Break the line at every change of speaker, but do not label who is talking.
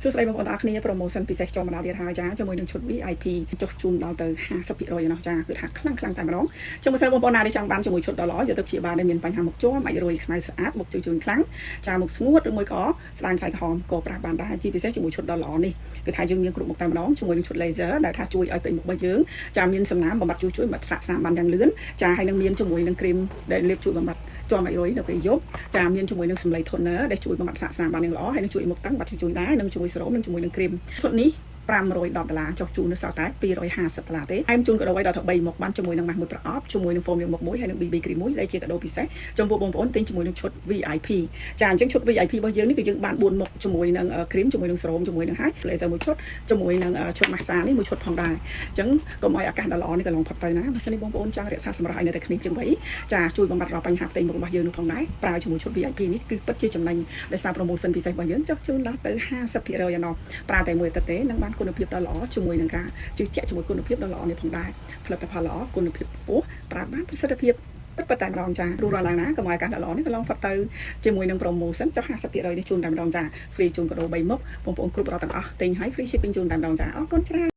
សួស្តីបងប្អូនទាំងអស់គ្នា promotion ពិសេសចូលមកដល់ទៀតហើយចាជាមួយនឹងឈុត VIP ចុះជូនដល់ទៅ50%ឯណោះចាគឺថាខ្លាំងខ្លាំងតែម្ដងជាមួយសិនបងប្អូនណាដែលចង់បានជាមួយឈុតដ៏ល្អយកទៅព្យាបាលដែលមានបញ្ហាមុខជាំអាចរុយខ្មៅស្អាតមុខជជូនខ្លាំងចាមុខស្ងួតឬមួយក៏ស្ដាងខ្សែក្រហមក៏ប្រាស់បានដែរជាពិសេសជាមួយឈុតដ៏ល្អនេះគឺថាយើងមានគ្រប់មុខតែម្ដងជាមួយនឹងឈុត laser ដែលថាជួយឲ្យផ្ទៃមុខរបស់យើងចាមានសំណើមបំបត្តិជួយជួយបំបត្តិស្រាកស្នាមបានយ៉ាងលឿនចាហើយនឹងមានជាមួយនឹងគ្រីមដែលលាបជួយបំបត្តិជាំអាចរុយនៅពេលយប់ចាមានជាមួយនឹងសម្លេង toner ដែលជួយបំបត្តិស្រាកស្នាមបានយ៉ាងល្អហើយនឹងជួយមុខតាំងបាត់ជជូនដែរនិងជាមួយសេរ៉ូមនិងជាមួយនឹងគ្រីមឈុតនេះ510ដុល្លារចុះជូននៅសល់តែ250ដុល្លារទេហើយជូនកាដូឲ្យដល់ទៅ3មុខបានជាមួយនឹងម៉ាស់មួយប្រអប់ជាមួយនឹង foam លាងមុខមួយហើយនឹង BB cream មួយដែលជាកាដូពិសេសចំពោះបងប្អូនទិញជាមួយនឹងឈុត VIP ចាអញ្ចឹងឈុត VIP របស់យើងនេះគឺយើងបាន4មុខជាមួយនឹង cream ជាមួយនឹងសេរ៉ូមជាមួយនឹងហើយ laser មួយឈុតជាមួយនឹងឈុត massage នេះមួយឈុតផងដែរអញ្ចឹងកុំឲ្យឱកាសដ៏ល្អនេះកន្លងផុតទៅណាបើសិនជាបងប្អូនចង់រក្សាសម្រស់ឲ្យនៅតែក្មេងជាងវ័យចាជួយបំបត្តិរាល់បញ្ហាផ្ទៃមុខរបស់យើងនោះផងដែរប្រើជាមួយឈុត VIP នេះគឺពិតជាចំណេញដោយសារ promotion ពិសេសរបស់យើងចុះជូនដល់ទៅ50%ឯណោះប្រើតែមួយអាទិត្យទេនឹងបានគុណភាពដ៏ល្អជាមួយនឹងការជឿជាក់ជាមួយគុណភាពដ៏ល្អនេះផងដែរផលិតផលល្អគុណភាពខ្ពស់ប្រើបានប្រសិទ្ធភាពពិតពិតតែម្ដងចាព្រោះរាល់ឡើងណាកុំឲ្យឱកាសដ៏ល្អនេះកន្លងផុតទៅជាមួយនឹង promotion ចុះ50%នេះជូនតែម្ដងចា free ជូនកាដូ3មុខបងប្អូនគ្រប់រាល់ទាំងអស់ទិញហើយ free shipping ជូនតែម្ដងចាអរគុណច្រើន។